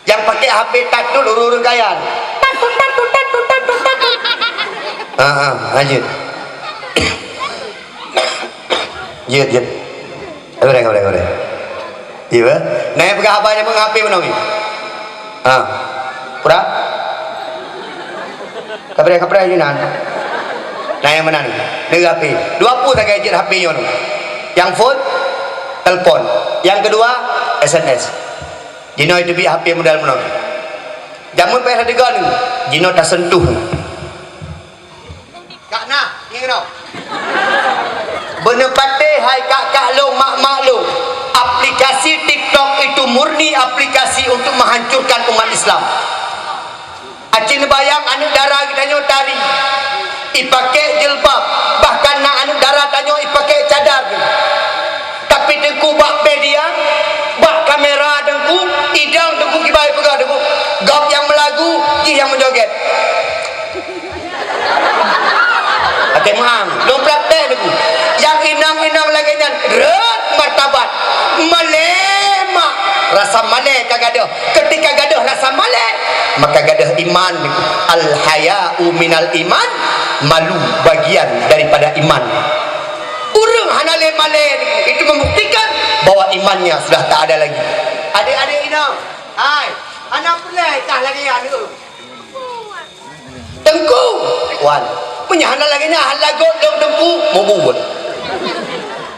Nyang pakai H P tatut ureueng-ureueng kaya. Tatut, tatut, tatut, tatut, tatut. Ha, ha, lanjut. Jeuet, jeuet. Udah, udah, udah. Iya, bah. Nah, nyang peugah haba nyang H P meunan. Ha. Pura? Kapreh-kapreh je nan. Nah, nyang meunan. Deungoe H P. Dua pue sagai jeuet H P nyoe. Nyang phon, telepon. Nyang keudua, S M S. Jinoe teubiet H P model meunan. Jameun payah tadeungoe, jinoe tasentuh. Kak nah, ngieng nyoe. Beuneupatéh hai kak-kak lôn, mak-mak lôn. Aplikasi TikTok itu murni aplikasi untuk menghancurkan umat Islam. Aci neubayang aneuk dara geutanyoe tari, ipaké jilbab, bahkan na aneuk dara tanyoe ipaké cadar. Tapi teungku bak media, bak kamera teungku, idang teungku kiban peugah teungku, gob nyang meulagu, jih nyang meujogét. Até meu'ang, lôn praktek teungku. Nyang inong-inong lagèe nyan rhot martabat, malèe mak, rasa malèe ka gadôh. Ketika gadôh rasa malèe, maka gadôh iman. Al-haya'u minal iman, malu bagian daripada iman. Ureueng hana lé malèe, itu membuktikan bahwa imannya sudah tak ada lagi. Adék-adék inong, hai, hana peureulèe kah lagèe nyan. Teungku, wan, meunyo hana lagèe nyan, hana lagot lôn teungku, mubuet.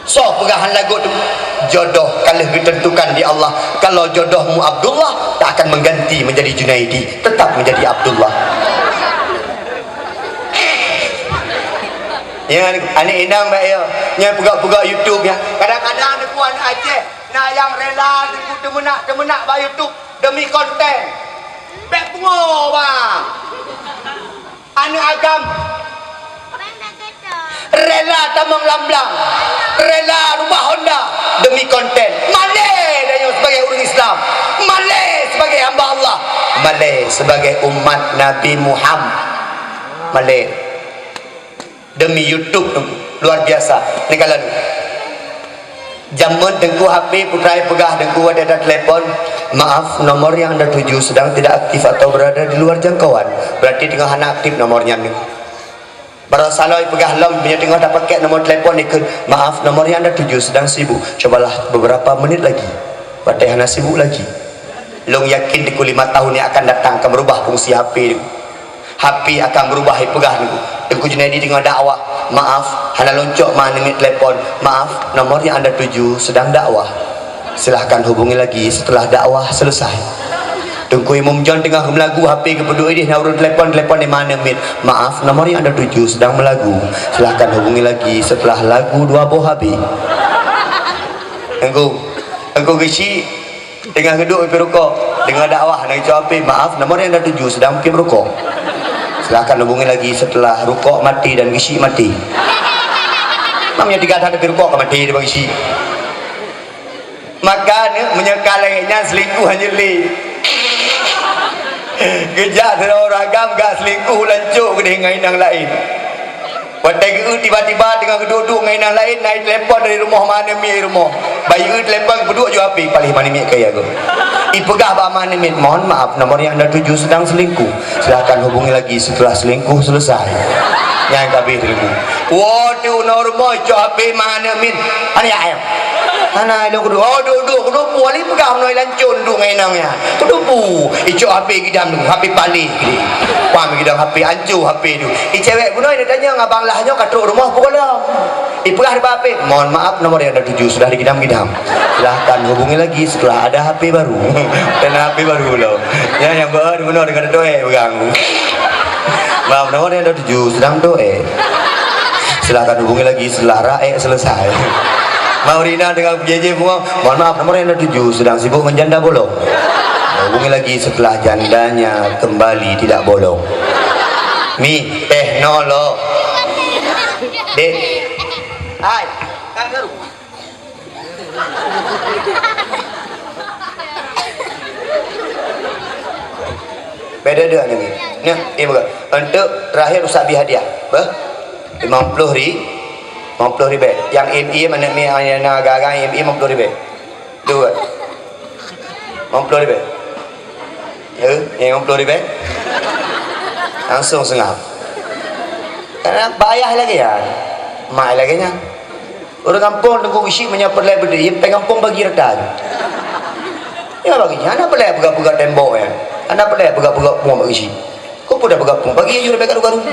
Soe peugah hana lagot teungku? Jodoh ka lheueh geuteuntukan di Allah. Kalau jodohmu Abdullah, tak akan mengganti menjadi Junaidi, tetap menjadi Abdullah. Ya, aneuk inong bae yo. Nyang peugah-peugah YouTube nyan. Kadang-kadang teungku aneuk Aceh, na nyang rela teungku teumeunak-teumeunak bak YouTube demi konten. Bèk pungo, bang. Kam rela tamong lam blang, rela rubah Honda demi konten. Malèe tanyoe sebagai ureueng Islam, malèe sebagai hamba Allah, malèe sebagai umat Nabi Muhammad. Malèe demi YouTube tu luar biasa. Ni kalau ni. Jameun Teungku H P putra peugah Teungku ada, ada telepon. "Maaf, nomor yang Anda tuju sedang tidak aktif atau berada di luar jangkauan." Berarti teungoh hana aktif nomor nyan ni. Baroe saloe peugah lom, meunyoe teungoh tapakèk nomor telepon ikheun, "Maaf, nomor yang Anda tuju sedang sibuk. Cobalah beberapa menit lagi." Watèe hana sibuk lagi. Lôn yakin Teungku lima tahun yang akan datang akan berubah fungsi H P tu. H P akan berubah, ipeugah Teungku. Teungku Junaidi teungoh dakwah, "Maaf, hana lôn cok ma neumit telepon. Maaf, nomor yang Anda tuju sedang dakwah. Silahkan hubungi lagi setelah dakwah selesai." Teungku Imum John teungoh meulagu, H P geupeuduek idéh na ureueng telepon, telepon di ma neumit. "Maaf, nomor yang Anda tuju sedang melagu. Silahkan hubungi lagi setelah lagu dua boh habis." Teungku, Teungku Geuchik teungoh geuduek pi rukok, teungoh dakwah, na geucok H P, "Maaf, nomor yang Anda tuju sedang pi rukok. Silahkan hubungi lagi setelah rukok mati dan geuchik mati." Namanya tiga tahun pi rukok ka mati dia bagi geuchik. Maka ni meunyoe ka lagèe nyan selingkuh hanjeuet lé. Geujak sidroe ureueng agam gak selingkuh, lancok keudeh ngon inong laén. Watèe geu tiba-tiba teungoh geuduek-duek ngon inong laén, na itelepon dari rumoh, ma neumit rumoh. Bayeue telepon, peuduek ju H P, paléh ma neumit keu ayah geuh. Ipeugah bak ma neumit, "Mohon maaf, nomor yang Anda tuju sedang selingkuh. Silahkan hubungi lagi setelah selingkuh selesai." Nyan ka abéh telepon. Woe, teuh unoe rumoh, icok H P ma neumit. Hana ya, ayah. Hana, ilong kudu. Oh, duek-duek kudu pu, ali peugah meunoe lancok duek ngon inong nyan. Kudu pu, icok H P gidam tu, H P paléh gidam. Pam gidam H P, ancô H P tu. I cewek bunoe, ida tanyong, "Abang lah nyoe ka trok rumoh pukul lom?" Ipeugah di bak H P, "Mohon maaf, nomor yang Anda tuju sudah digidam-gidam. Silahkan hubungi lagi setelah ada H P baru." Dan H P baru lom. Ya, nyang baru bunoe dengan doa pegang. "Maaf, nomor yang Anda tuju sedang doa. Silahkan hubungi lagi setelah raek selesai." Maurina dengan J J bunga, "Mohon maaf, nomor yang Anda tuju sedang sibuk dengan janda bolong. Hubungi lagi setelah jandanya kembali tidak bolong." Mi, teh nolo. Dek. Hai, kan baru. Beda dua ni. Nah, ini bukan. Untuk terakhir Ustaz beri hadiah. Apa? Lima puluh ri-, lima puluh ribèe. Yang M I mana mi, yang na gagang M I lima puluh ribèe. Dua. Lima puluh ribèe. Ya, lima puluh ribèe. Langsung seungap. Karena bayah lagi ya. Mai lagi nya. Ureueng gampông Teungku Geuchik meunyoe peureulèe beudôh, péng gampông bagi rata. Ya bagi, hana peureulèe peugah-peugah tembok nyan. Hana peureulèe peugah-peugah puang bak Geuchik. Kok peue dah peugah puang? Bagi aju leubeh karu-karu.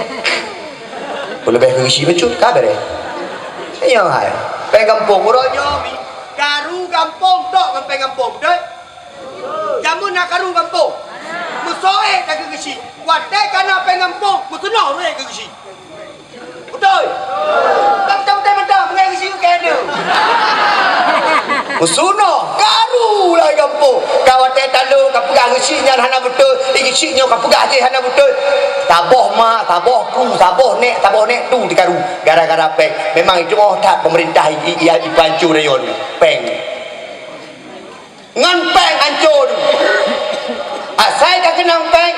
Peuleubeh keu Geuchik bacut, ka beureh. Nyoe hai. Péng gampông, uroe nyoe mi, karu gampông tok ngon péng gampông, beutôi? Jameun na karu gampông. Meusoe that keu Geuchik. Watèe ka na péng gampông, meusunoh uroe keu Geuchik. Beutôi. Ka beutôi-beutôi mantong, meungai Geuchik keu kèe nyoe. Meusunoh, karu lah gampông. Ka watèe talo, ka peugah Geuchik nyan hana beutôi, i Geuchik nyoe ka peugah jih hana beutôi. Saboh ma, saboh pu, saboh nèk, saboh nèk tu di karu. Gara-gara péng. Memang itu oh that pemerintah i, i, i, ipancur rayon. Péng. Ngon péng ancô tu. Asai ka keunong péng.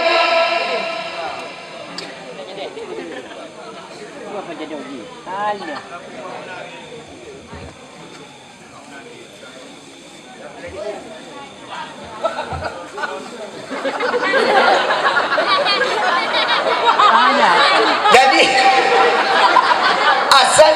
Jadi, asai